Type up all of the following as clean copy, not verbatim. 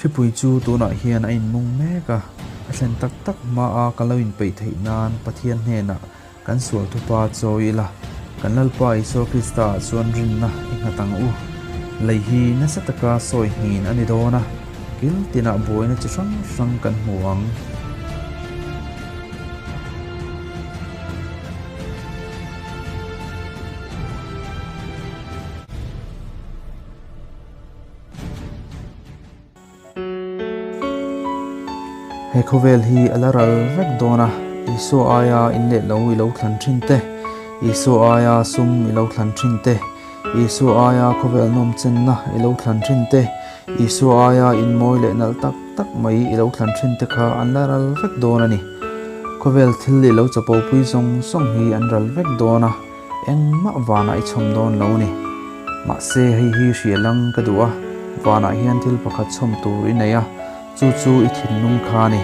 Thlipui chu tunah hian a inmung mek a, a thlen tak tak hmaa ka lo inpeih theih nan Pathian hnenah Kan sual thupa chawi ila, kan Lalpa Isua Krista ah chuan rinna i nghat ang u. Lei hi nasa taka sawi hnin a ni dawn a, kil tinah buaina chi hrang hrang kan hmu ang. He khawvel hi a la ral vek dawn a, Isua aia in leh lo i lo thlan thin te, Isua aia sum i lo thlan thin te, Isua aia khawvel nawm chenna i lo thlan thin te, Isua aia in mawi leh nalh tak tak mai i lo thlan thin te kha an la ral vek dawn a ni. Khawvel thil i lo chapopui zawng zawng hi an ral vek dawn a. Engmah vanah i chhawm dawn lo ni. Mahse hei hi hriahlang ka duh a, vanah hian thil pakhat chhawm tur i nei a, chu chu i thinlung kha a ni.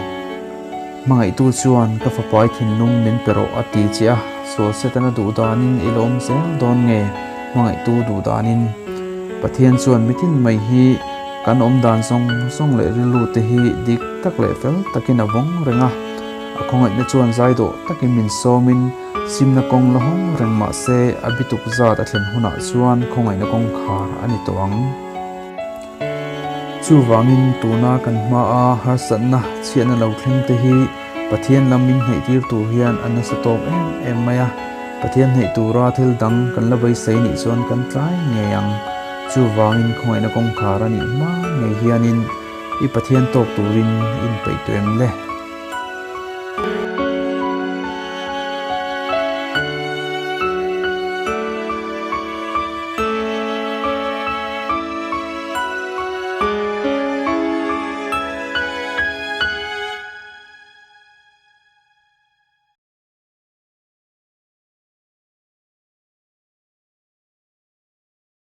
Hmangaihtu chuan ka fapa i thinlung min pe rawh a ti che a, sual setana duh danin i lawm zel dawn nge hmangaihtu duh danin? Pathian chuan mitin mai hi kan awm dan zawng zawng leh rilru te hi dik tak leh fel takin a vawng reng a, a khawngaihna chuan zaidawh takin min sawmin, Simna kawng la hawng reng mah se a bituk zat a thlen hunah chuan khawngaihna kawngkhar a ni tawh ang. Chuvangin tuna kan hmaa harsatna chhiatna lo thleng te hi Pathian lam min hnaihtir tur hian a nasa tawk em em mai a, Pathian hnaih tura thil dang kan la beisei nih chuan kan tlai ngei ang. Chuvangin khawngaihna kawngkhar a nih hma ngei hianin i Pathian tawk turin i inpeih tawh em le?